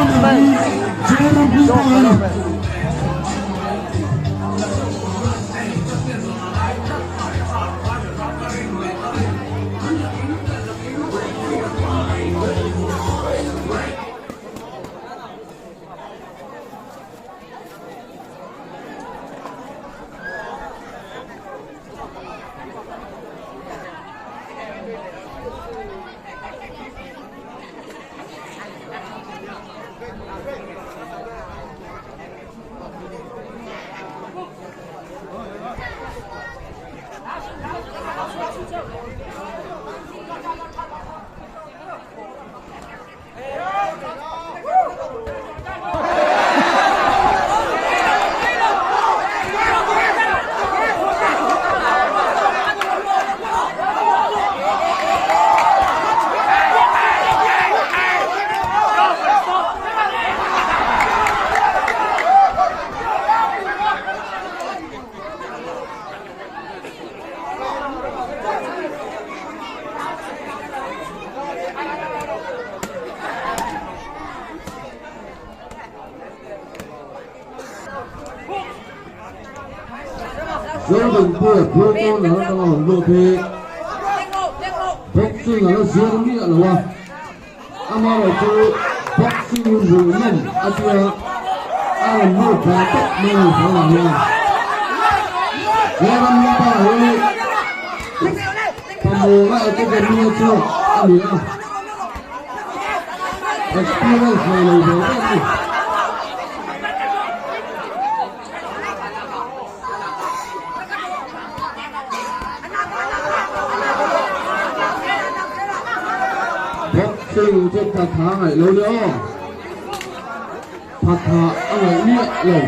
corner hi Jerome Hmingthanga a ni. Zodinpuia blue corner atanga rawn lut hi boxing a la zir miah lo a, amaherawhchu boxing hi hmuhnawm a tia a rawn lut ve tawp mai a ni tunah hian. Zoram Lalpa hi Pamuanga Academy a chhuak a ni a, experience nei lo ve ve a ni. Boxing chu phatha a ngaih lo le aw, phatha a ngaih miah lo.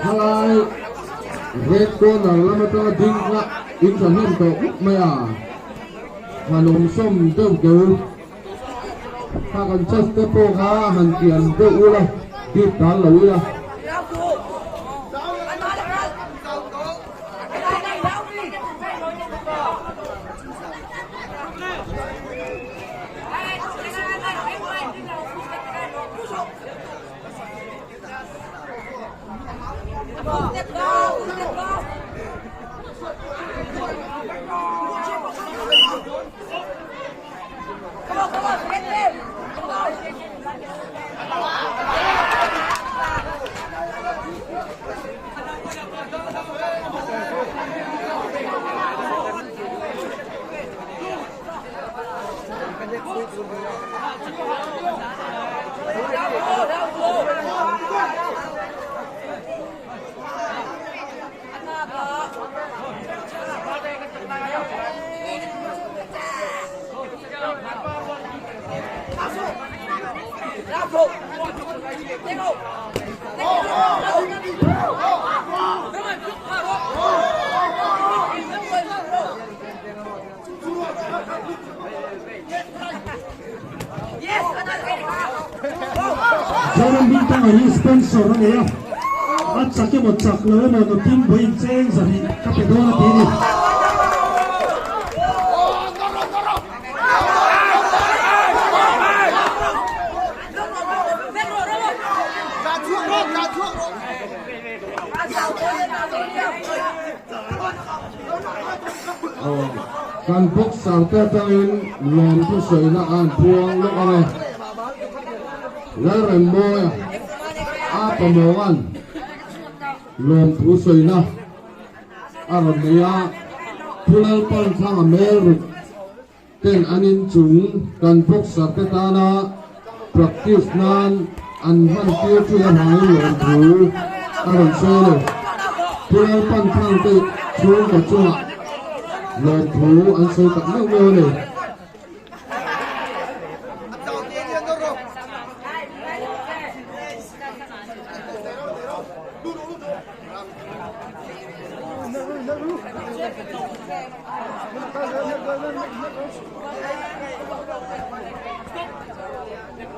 Thalai red corner lam atanga ding kha in thahnem tawh khawp mai a, thanawm sawm deuh deuh kha kan chest te pawh kha han kian deuh ula bik dan lo ila. Zoram Bintanga hi sponsor a nei a, a chak emaw chak lo emaw nutin vawiin cheng zahnih ka pe dawn a ti a ni. Kan boxer te atangin lawm thu sawina a an puang lawk ang e. Lalremmawia a pamawnga'n lawm thu sawina a rawn nei a, Pu Lalpanthanga Melruk ten an inchung kan boxer te tana practice nan an hman tir thin avangin lawmthu a rawn sawi a ni. Pu Lalpanthang te chhungkaw chungah lawmthu an sawi tak meuh meuh a ni.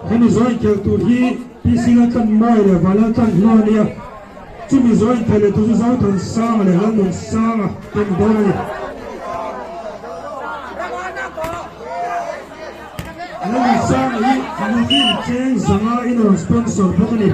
Hemi zawi inkhel tur hi PC Laltlanmawia leh Vanlaltlanhlua a nia. Chumi zawh inthei leh tur chu Zothansanga leh Lalnunsanga te ni dawn a ni. Lalnunsanga hi Nuvin Cheng zanga in rawn sponsor bawk a ni.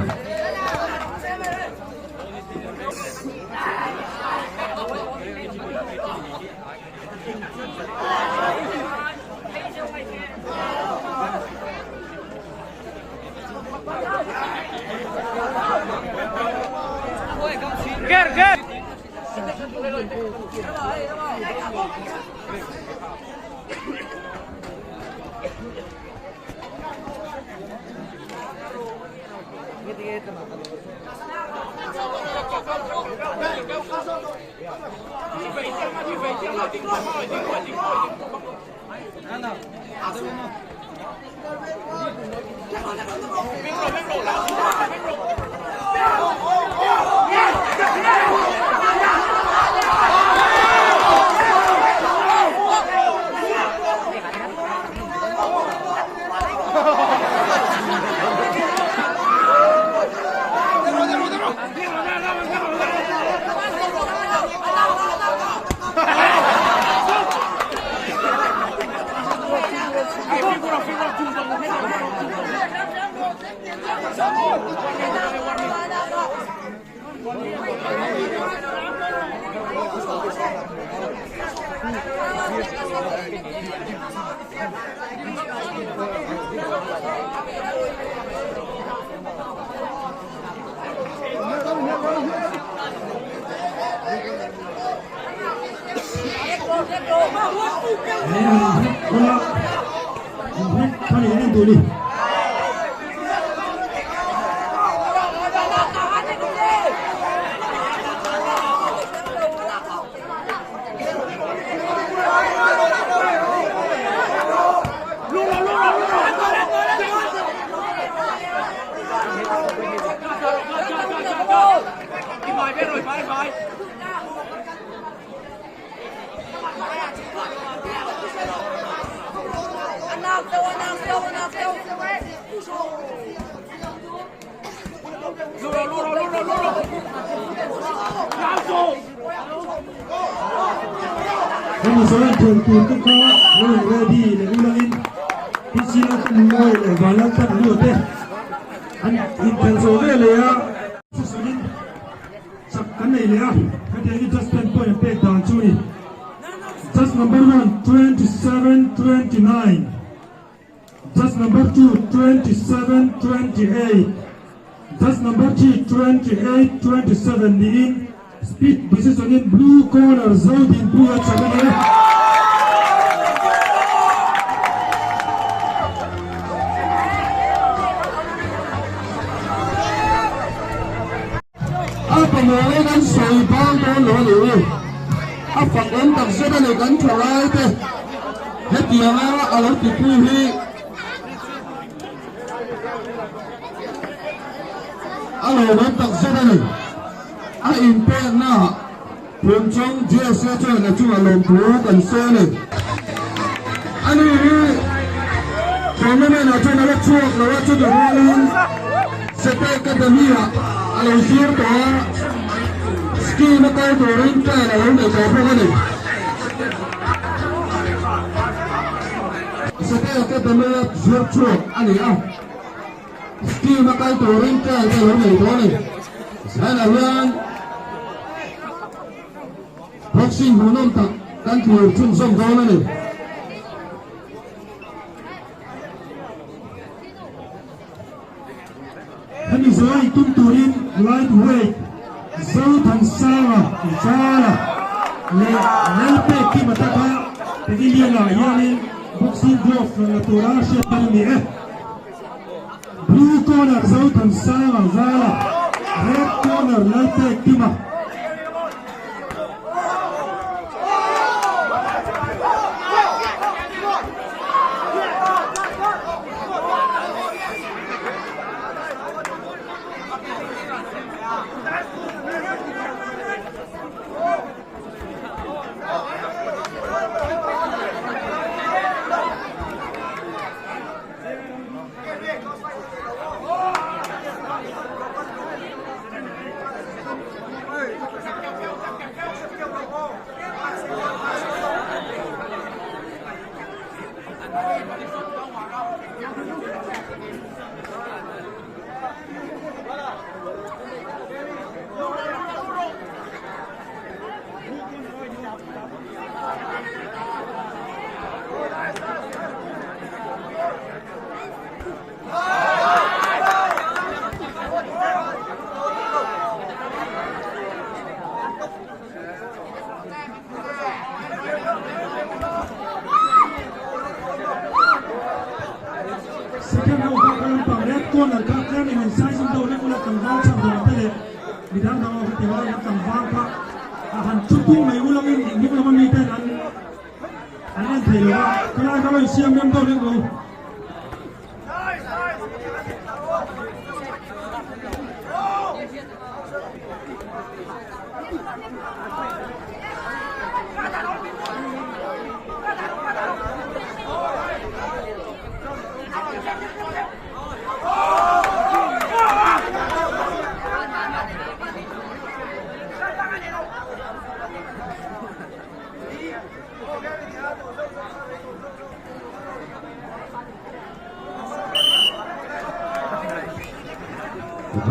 Hemi zawh inkhel tur te kha lo in ready leh ulangin PC Laltanmawi leh Vanlaltanhlua te an inkhel zawh ve leh a. Sawiin chak kan nei leh a, hetiang hi just ten point an pek dan chu a ni. Just number 1, 27, 29. Just number 2, 27, 28. Just number 3, 28, 27 niin split decision in blue corner Zodinpuia chak a ni e. A pamawin an sawi bang dawn lo a ni u. A fak awm tak zet a ni kan thalai te hetianga a lo tipui hi a lawmawm tak zet a ni. A inpekna Phunchawng GSA chuan a chungah lawmthu kan sawi a ni. Ani hi tournament ah chuan a la chhuak lo a, chutih rualin Sete Academy-ah a lo zir tawh a, scheme a kal turin plan a lo nei tawh bawk a ni. Sete Academy-a zir chhuak a ni a, scheme a kal turin plan te a lo nei tawh a ni. Zainah hian Boxing hmuhnawm tak kan thlir chhunzawm dawn a ni. Hemi zawi intum turin lightweight Zothansanga Zara leh Lalpek Kim ataka Pavilion-ah hianin boxing glove rawn la tura hriat tar a ni e. Blue corner Zothansanga Zara, Red corner Lalpek Kima. Second ho kha ka lampang red corner kha tlem in han sai zung deuh lek ula tlangval chhan dawr te leh midang dang ho kha ti ho tlangval kha a han thu tung mai ulangin hnung lama miten an an en thei lo a khawlai kha lo insiam rem deuh lek lo.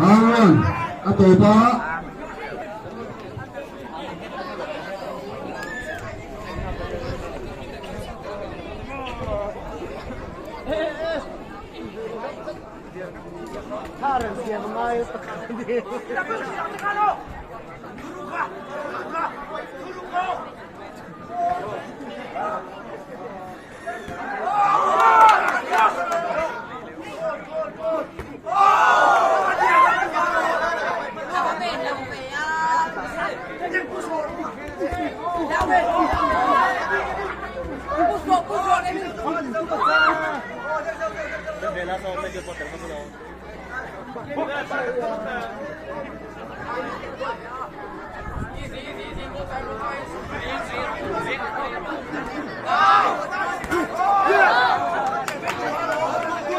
Round a tawp a.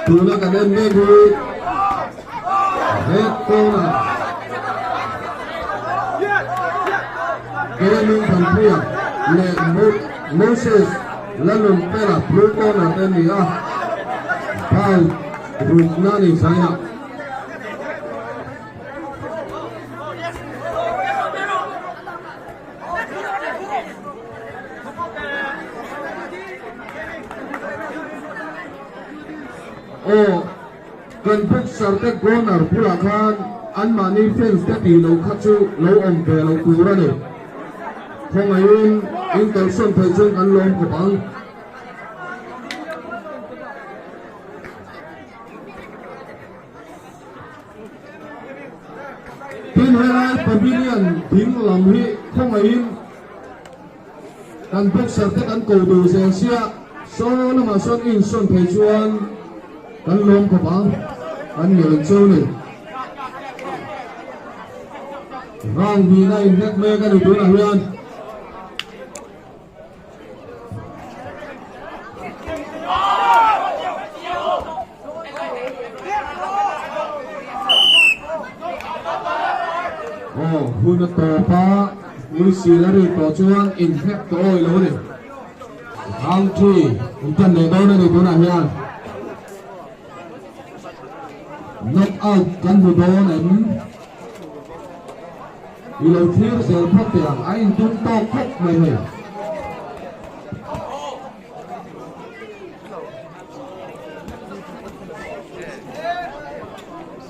Tuna kan en mek hi red corner Gaming Thanpuia leh Moses Lalunpela blue corner te an ni a, foul rukna ni zainah. Aw kan boxer te corner bulah khan anmahni fans te tih loh kha chu lo awm ve lo tur a ni. Khawngaihin in kalsawn theih chuan kan lawm khawp ang. Tin helai pavilion ding lam hi khawngaihin kan boxer te kan ko duh zel sia saw lamah sawn i insawn thei chuan kan lawm khawp ang kan ngen cheu ni. Round hnihna inhnek mek a ni tunah hian. Aw hun a tawp a whistle a ri tawh chuan inhnek tawh awi lo a ni. Round 3 intan leh dawn a ni tunah hian. Knock out kan hmu dawn em? I lo thlir zel phawt teh ang, a intum tawk khawp mai hei.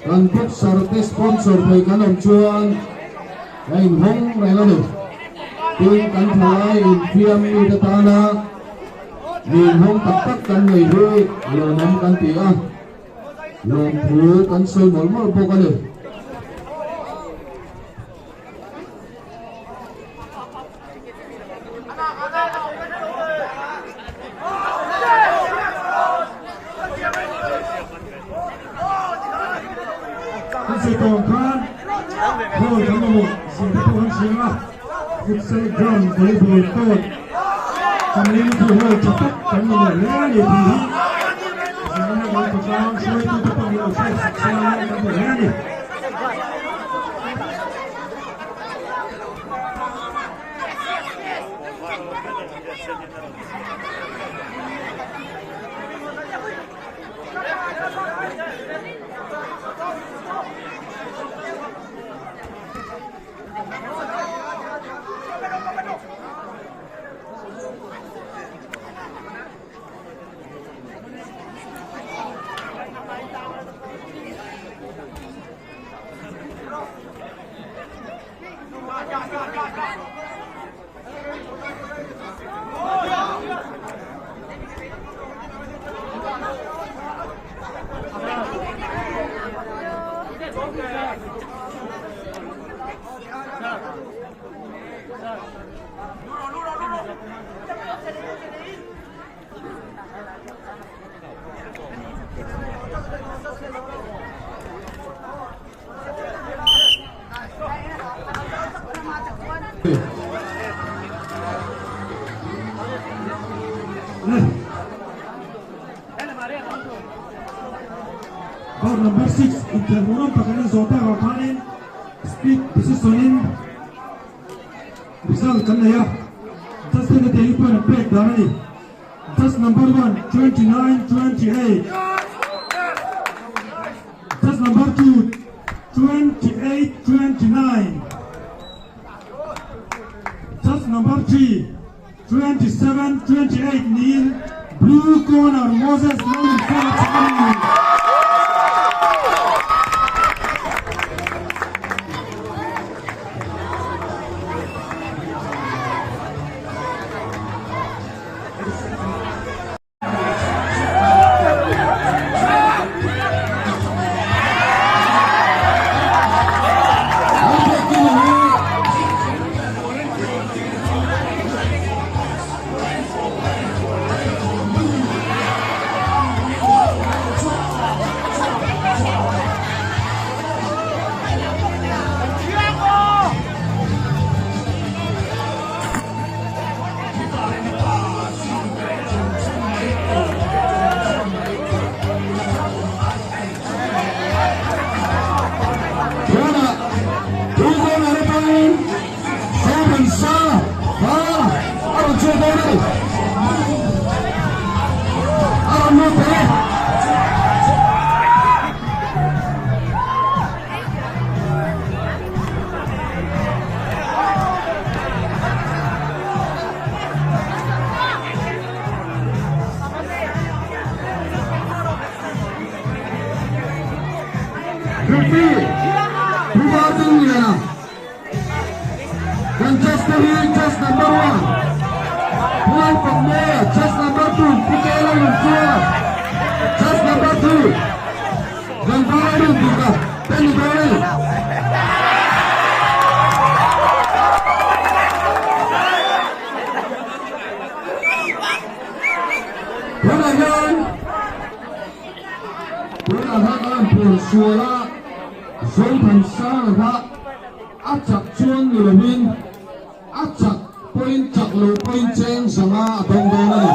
Kan boxer te sponsor thei kan awm chuan a inhawng reng a ni. Tin kan thalai infiam mite tana mi inhawng tak tak kan nei hi lawmawm kan ti a. Lawmthu kan sawi mawlh mawlh bawk a ni. Kan sawi tawh ang khan hall kan mamawh zia te pawh kan hria a, futsal ground, volleyball court, community hall tha tak kan mamawh hle a ni tih hi zirna kan khawtlang hruaitute pawh ni lo hriat sak sela kan duh hle a ni. Bout number 6 inkhel hmuhnawm tak an zawh tak ah khanin split decision in result kan nei a, Justin a te hi pawhin an pek dan a ni. Just number 1 29 28 Just number 2 28 29 Just number 3 27 28 niin Blue Corner Moses Lalnunfela chu a ni. Tunah Blue Corner atangin Simon Sa kha a rawn chhuak dawn a ni. A rawn lut thei e. Referee Pu Vartingliana kan judge te hi judge number one Pu Lalpakmawia, judge number two Pu Kela Lungchunga, judge number three Ganvara Rinpuka te ni dawn a ni. Tunah hian tunah hian kan han puan sual a, Zothansanga kha a chak chuan ni lovin a chak pawhin chak lo pawhin cheng zanga a dawng dawn a ni.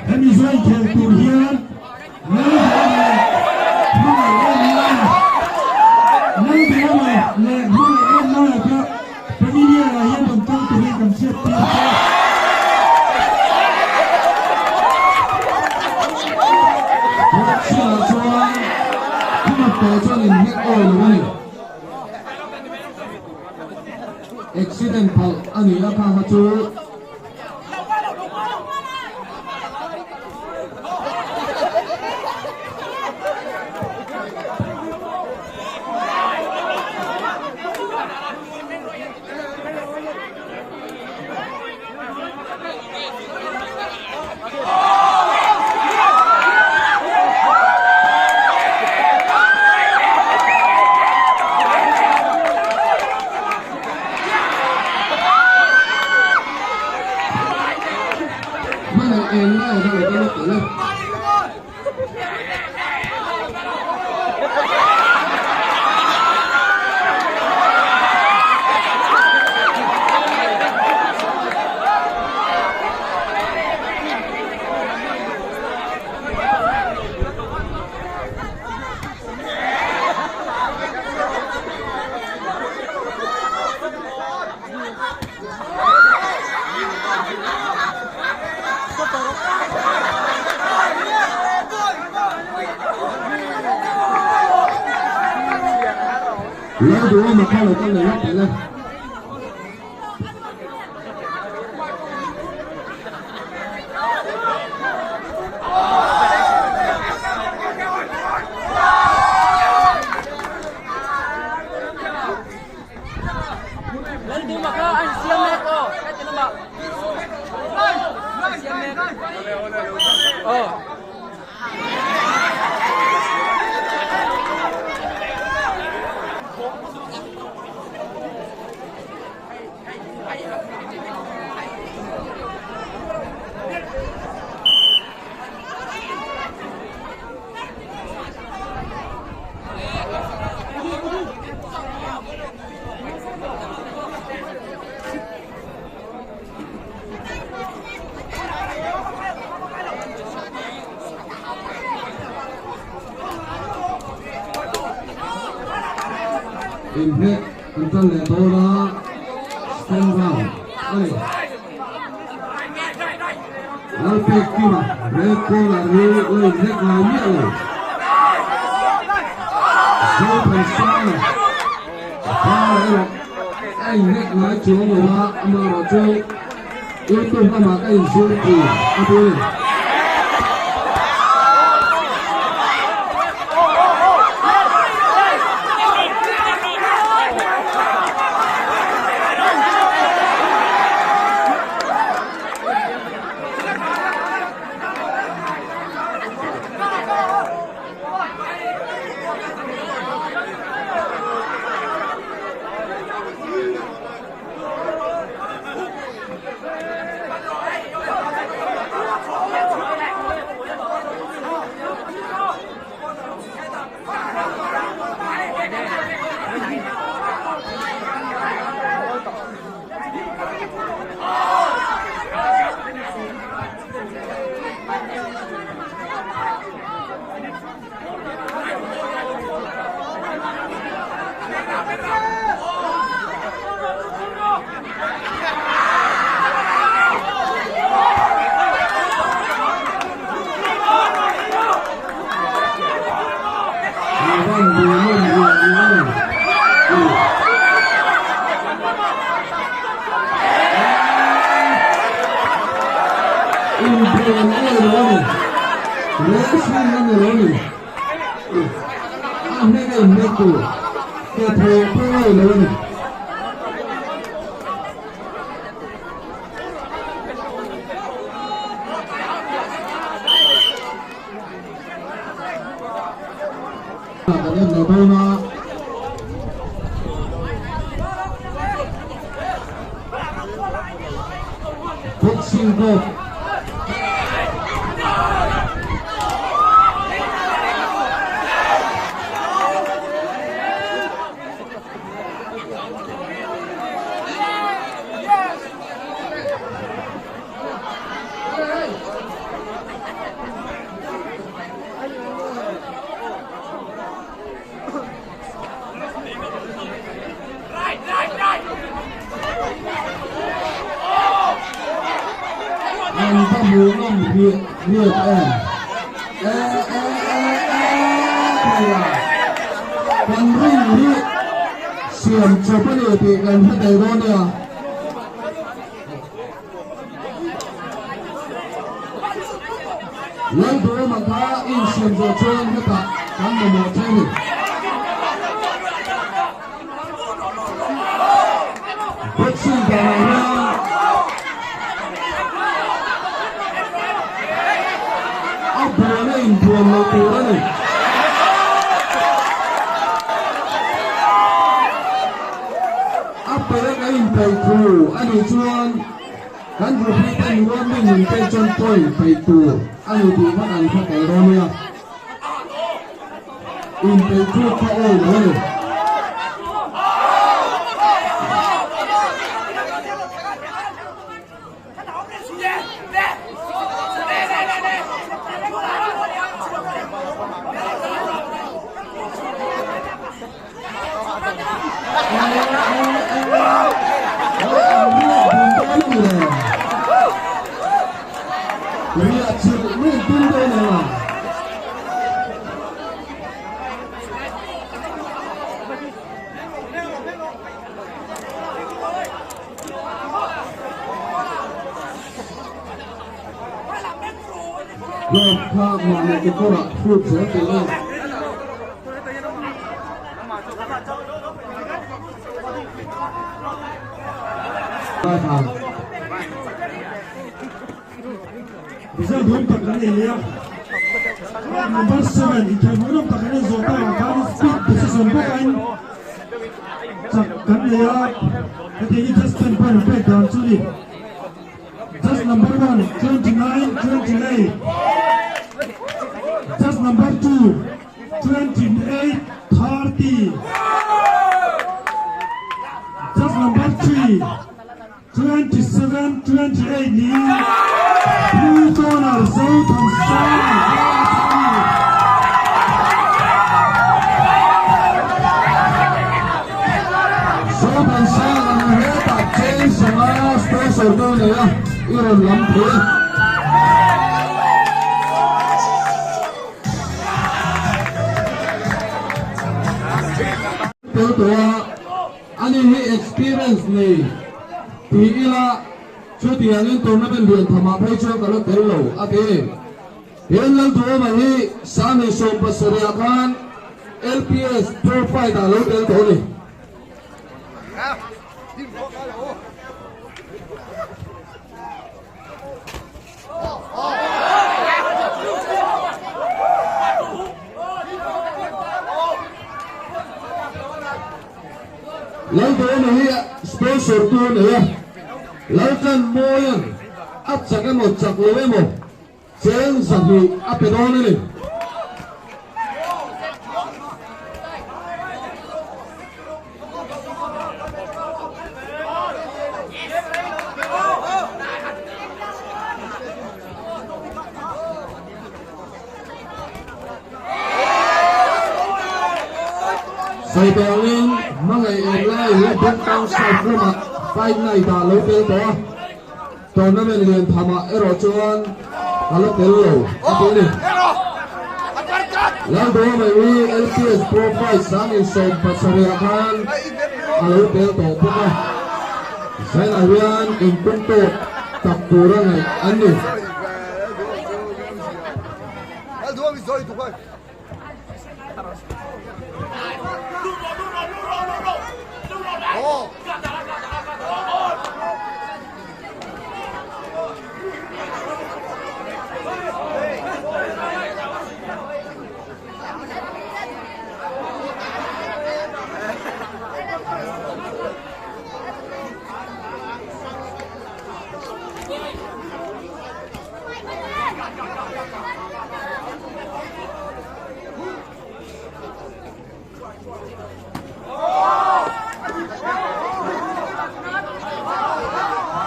Hemi zawi khel tur hian Lalduhawma leh Hmangaih em laia Lalduhawma leh Hmangaih em laia kha Pavilion ah hian rawn kal turin kan hriat tir che. Boxing ah chuan khumah tawh chuan inhnek awi lo a ni. Accident palh a ni a kha kha chu. Hmangaih eng lai a lo kal tel e. Lalduhawma kha lo kal leh lawk teh le. Inhnek kan tan leh dawn a, second round a ni. Lalpek Kima red corner hi la inhnek ngai miah lo. Zothansanga var erawh a inhnek ngai chuang lo a, amaherawhchu YouTube lamah ka inzir thin a ti. Boxing glove An va hmu ngam riat riat em? E e e e thei a, kan ring hi siam chawp a ni tih kan hre thei dawn nia. Lalduhawma kha insiam zawh chuan hetah kan mamawh che ni. Boxing danah hian a buan a inbuan loh tur a ni. A pek a inpeih thu a nih chuan kan referee ten warning min pek chuan point peih tur a ni tih kha kan hre tel dawn nia. Inpeih thu kha awi lo a ni. Glove kha mahni kekawrah hrut zel tur a ni. Result duhawm tak kan nei leh a, number 7 inkhel hmuhnawm tak kan en zawh takah khan speed decision bawkin chak kan nei a, hetiang hi just ten point an pek dan chu ni. Just number 1, 29, 28. Just number 2, 28, 30. Just number 3, 27, 28 niin Blue Corner Zothansanga Vâ a chak a ni. Zothansanga ang hetah cheng sanga sponsor tu nei a i rawn lam thei e. Tel tawh a, ani hi experience nei ti ila chutiangin tournament lian thamah phei chuan ka la tel lo a ti. He Lalduhawma hi Sangni 70 ah khan LPS Pro Fight ah lo tel tawh a ni. Lalduhawma hi sponsor tu a nei a, Laltlanmawia'n a chak emaw chak lo emaw Cheng 200 a pe dawn a ni. Saitawngin hmangaih em lai hi Bungtang South lamah Fight Night ah lo tel tawh a. Tournament lian thamah erawh chuan a la tel lo a ti a ni. Lalduhawma hi LPS Pro Fight 2017 ah khan a lo tel tawh bawk a, zainah hian inpum tawk tak tura ngaih an ni.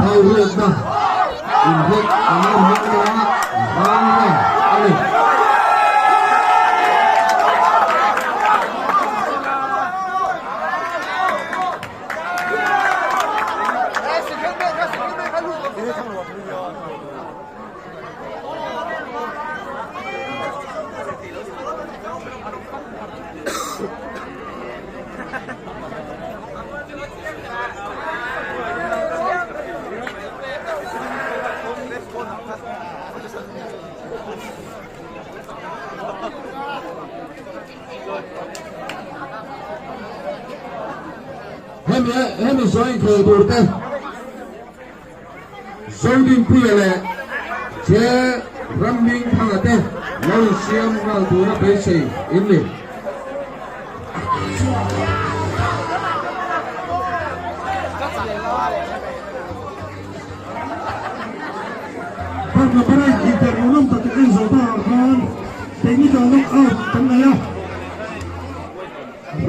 Thauhriatna inhek an awm hek a, vang na a ni. Hemi hemi zawng inkhel tur te Zodinpuia leh Che Ramhmingthanga te lo insiam nghal tura beisei in ni. Park Laparai interview lam tak en zawh ta ah khan technical knock out kan nei a.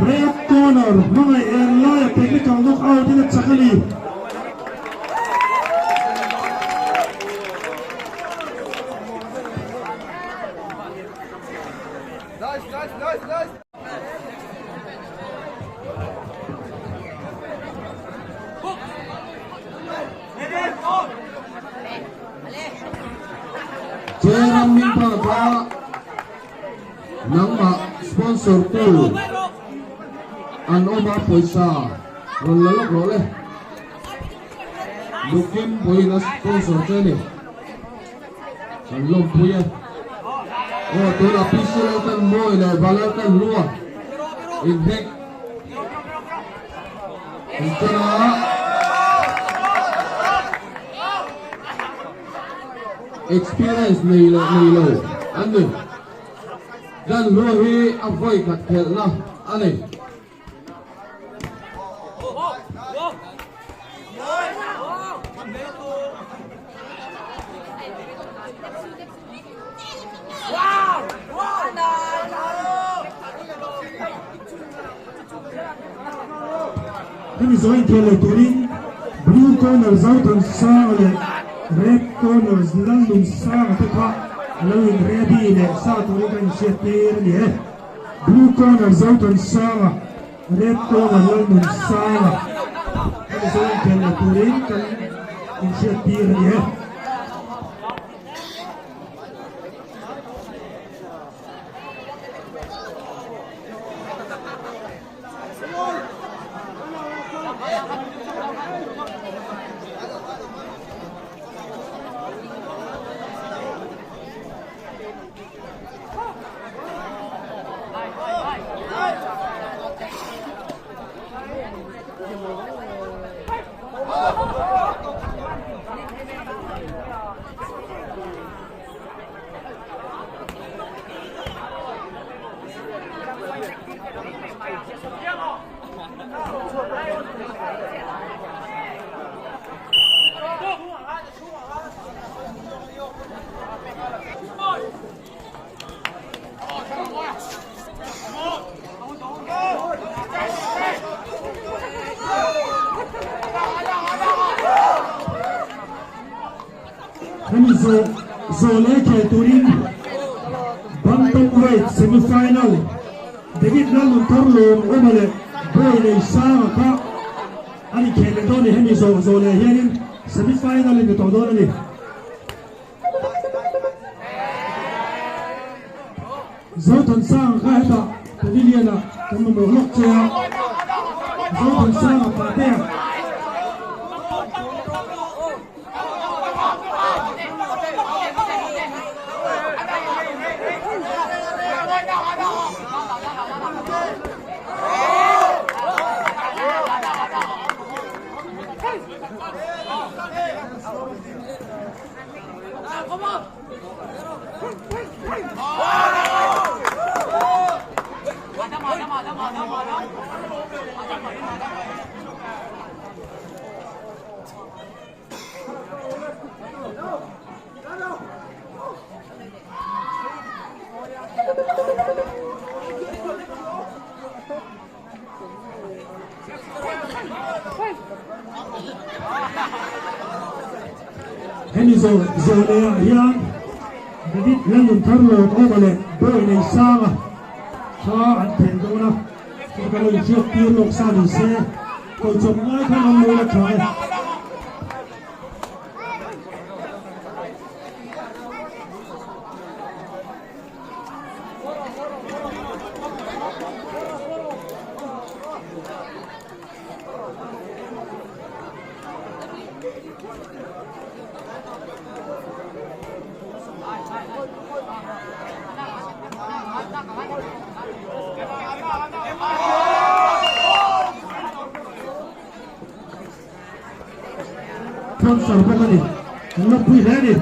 Red corner hmangaih en laia technical knock out in a chak a ni. Jeram Mingpa kha Nangmah sponsor tu an awm a pawisa rawn la lawk rawh le. Lukim pawhin a sponsor che a ni. Kan lawmpui e. Aw tunah PC Laltan Mawi leh Valaltan Hlua inhnek intan a. Experience nei leh nei lo an ni. Dan hlua hi a vawi khat khelhna a ni. Hemi zawh inkhel leh turin Blue Corner Zothansanga leh Red Corner Lalnunsanga te kha a lo in ready leh sa turin ka inhriat tir a ni e. Blue Corner Zothansanga, Red Corner Lalnunsanga. Hemi zawng inkhel leh turin kan inhriattir a ni e. Hemi zawh zawh leh khel turin Bantamweight semi-final David Lalnunthar lawm awma leh Boy nei Sanga kha a ni khel leh dawn a ni. Hemi zawh zawh leh hianin semi-final in ni tawh dawn a ni. Zothansanga kha hetah pavilion ah kan mamawh lawk che a, Zothansanga pahte ah. Hemi zawh zawh leh ah hian David Lalnunthar lawm awma leh Bawi nei sanga kha an thel dawn a, chu ka lo inhriat tir lawk sa ni se, ko chawp ngai khan an lo la tha e. Sponsor bawk a ni, kan lawmpui hle a ni.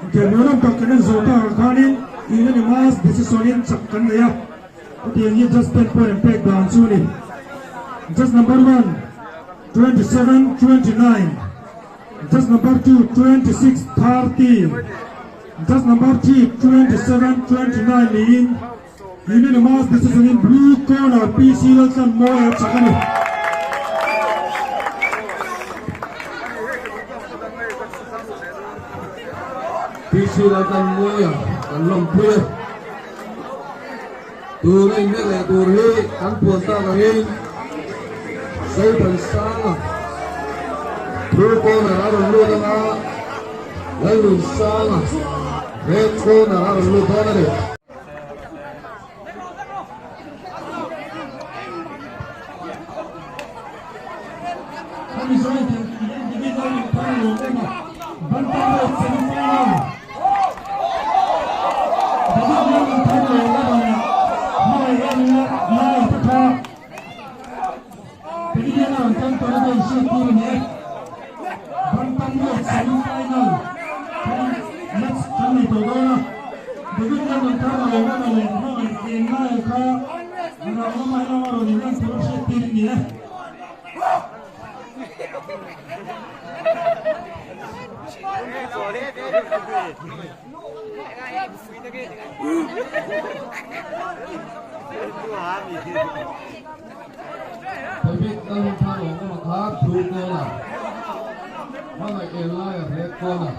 Inkhel tak kan en zawh takah khanin unanimous decision in chak kan nei a, hetiang hi just ten point an pek dan chu a ni. Just number one, 27, 29, just number 2, 26, 30, just number 3, 27, 29 niin unanimous decision in blue corner PC Laltlanmawia chak a ni. PC Laltlanmawia kan lawmpui a, tuna inhnek leh tur hi kan puan tak angin Zothansanga blue corner a rawn lut anga Lalnunsanga red corner a rawn lut dawn a ni. David Lalhunthar kha blue corner, hmangaih en laia red corner.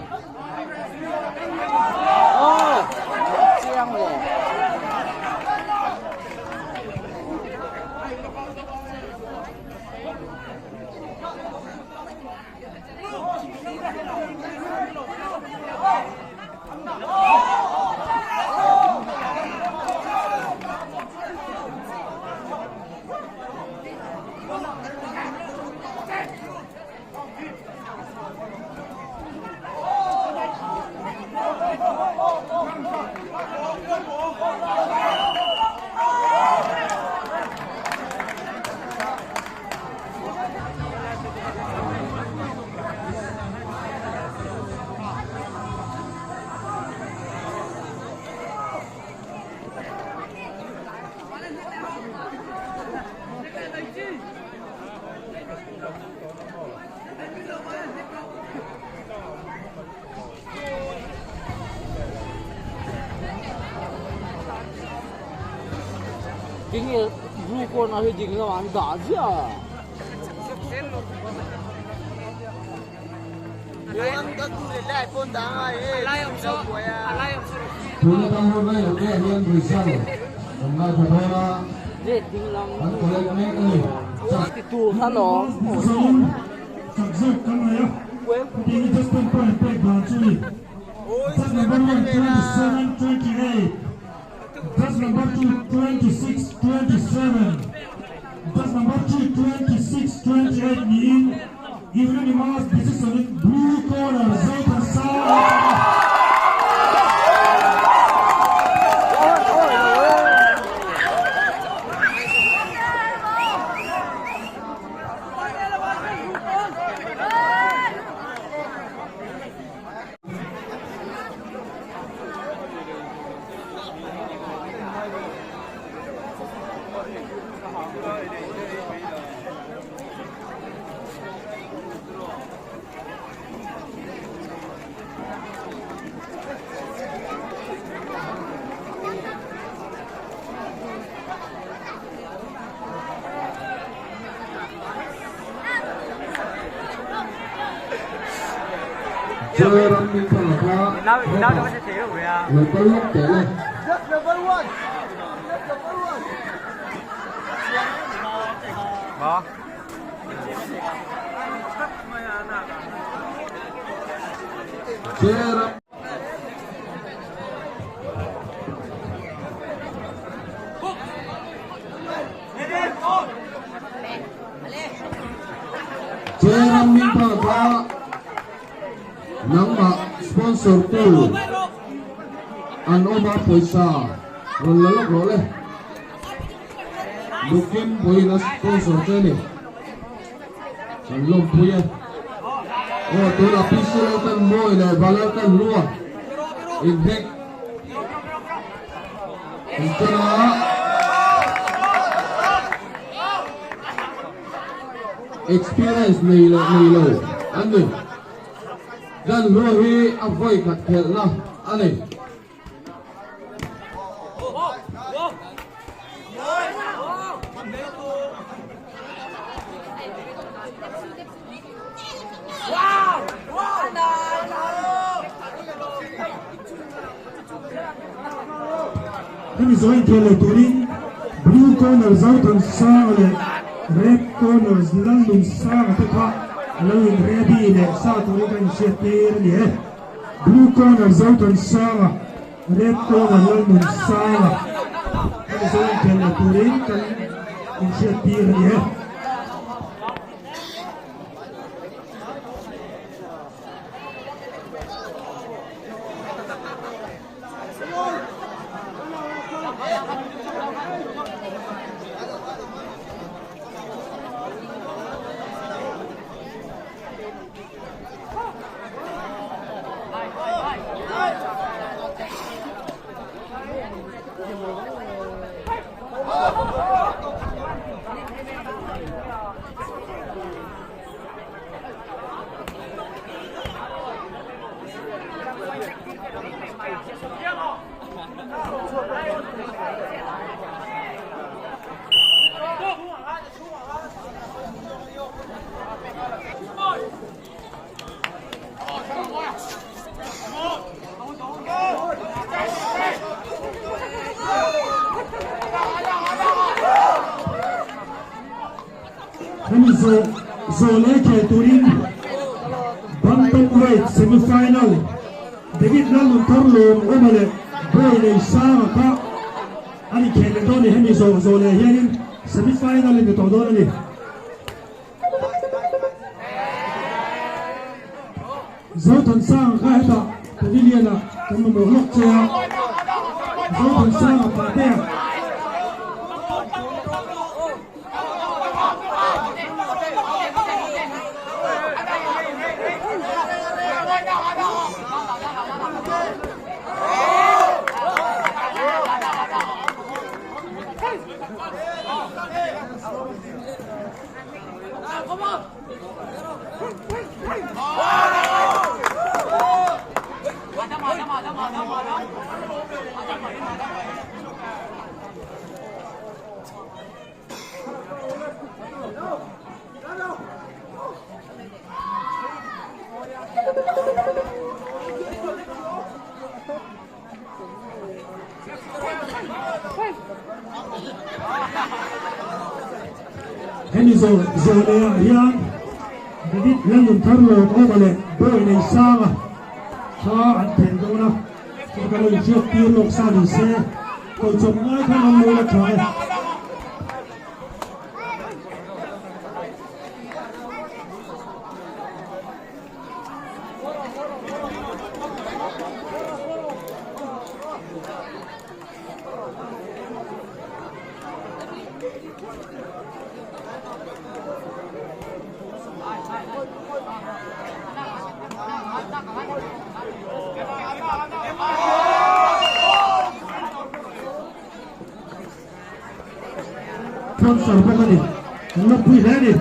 Tinge blue corner hi ding lamah an dah ziah a. Tuna tang hun rei lo te ah hian result kan ngaithla dawn a, kan collect mek a ni. Zoram min thlang kha lo kal lawk teh le. Zoram Zoram min thlang kha nangmah sponsor tu an awm a pawisa rawn la lawk rawh le. Lukim pawhin a sponsor che a ni. Kan lawmpui e. Aw tunah PC Laltan Mawi leh Valaltan Lua. Inhnek inṭan a. Experience nei leh nei lo an ni. Dan hlua hi a vawi khat khelhna a ni. Hemi zawh inkhel leh turin Blue Corner Zothansanga leh Red Corner Lalnunsanga te kha lo in ready leh sa turin ka inhriat tir a ni e. Blue Corner Zothansanga, Red Corner Lalnunsanga hemi zawh inkhel leh turin kan inhriat tir a ni e. Hemi zawh zawh leh khel turin Bantamweight semi-final David Lalnunthar lawm awma leh Boy nei Sanga kha a ni khel leh dawn a ni. Hemi zawh zawh leh hianin semi-final in ni tawh dawn a ni. Zothansanga kha hetah pavilion ah kan mamawh lawk che a, Zothansanga pahte ah. Hemi zawh zawh leh ah hian David Lalnunthar lawm awma leh Bawi nei sanga kha an thel dawn a, chu ka lo inhriat tir lawk sa ni se, kawlchawp ngai khan an lo la tha e. Sponsor bawk a ni, kan lawmpui hle a ni.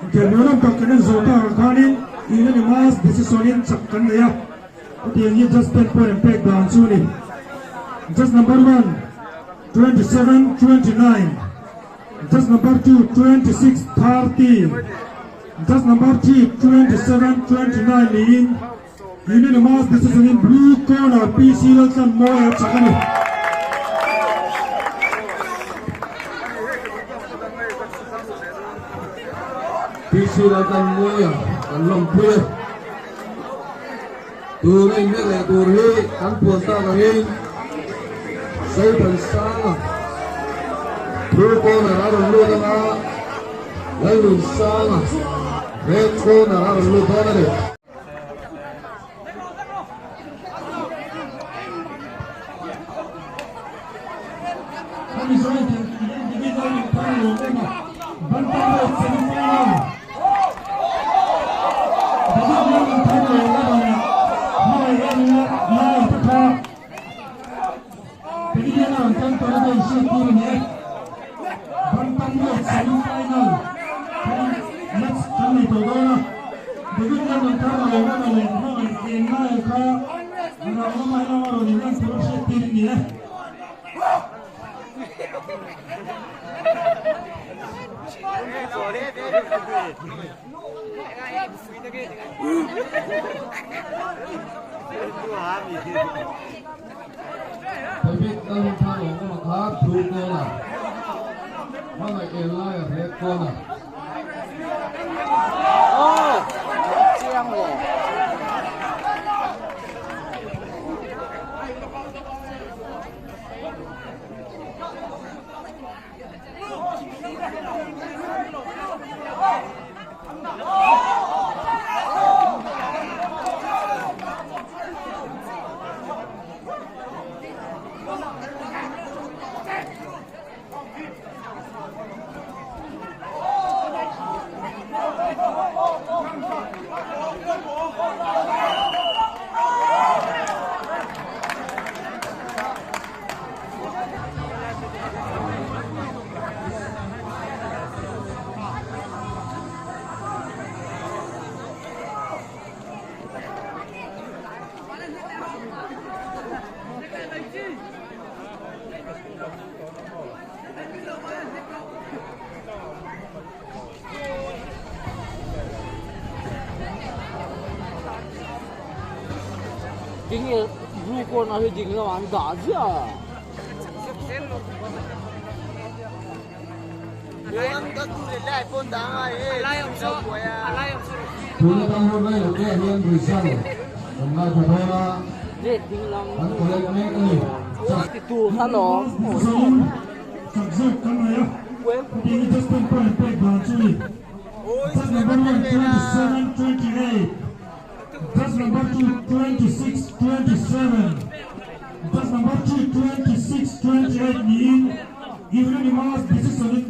Inkhel tak kan en zawh tak ang khanin unanimous decision in chak kan nei a. Hetiang hi just ten point an pek dan chu a ni. Just number 1, 27, 29. Just number 2, 26, 30. Just number 3, 27, 29 niin unanimous decision in blue corner PC Laltlanmawia chak a ni. PC Laltlanmawia kan lawmpui e. Tuna inhnek leh tur hi kan puan tak angin Zothansanga blue corner a rawn lut anga Lalnunsanga red corner a rawn lut dawn a ni. David Lalnuntharlawmawma kha blue corner, hmangaih en laia red corner. Oh, chiang ve. Tinge blue corner hi ding lamah an dah ziah. Tuna tang hun rei lo te ah hian result kan ngaithla dawn a, Red ding lam kan collect mek a ni. Ti tur kha lawm. Chak zawk kan nei a, hetiang hi just ten point pek dan chu ni. Just number 1, 27, 28. Just number 2, 26, 27. Just number 3, 26, 28 niin unanimous decision in.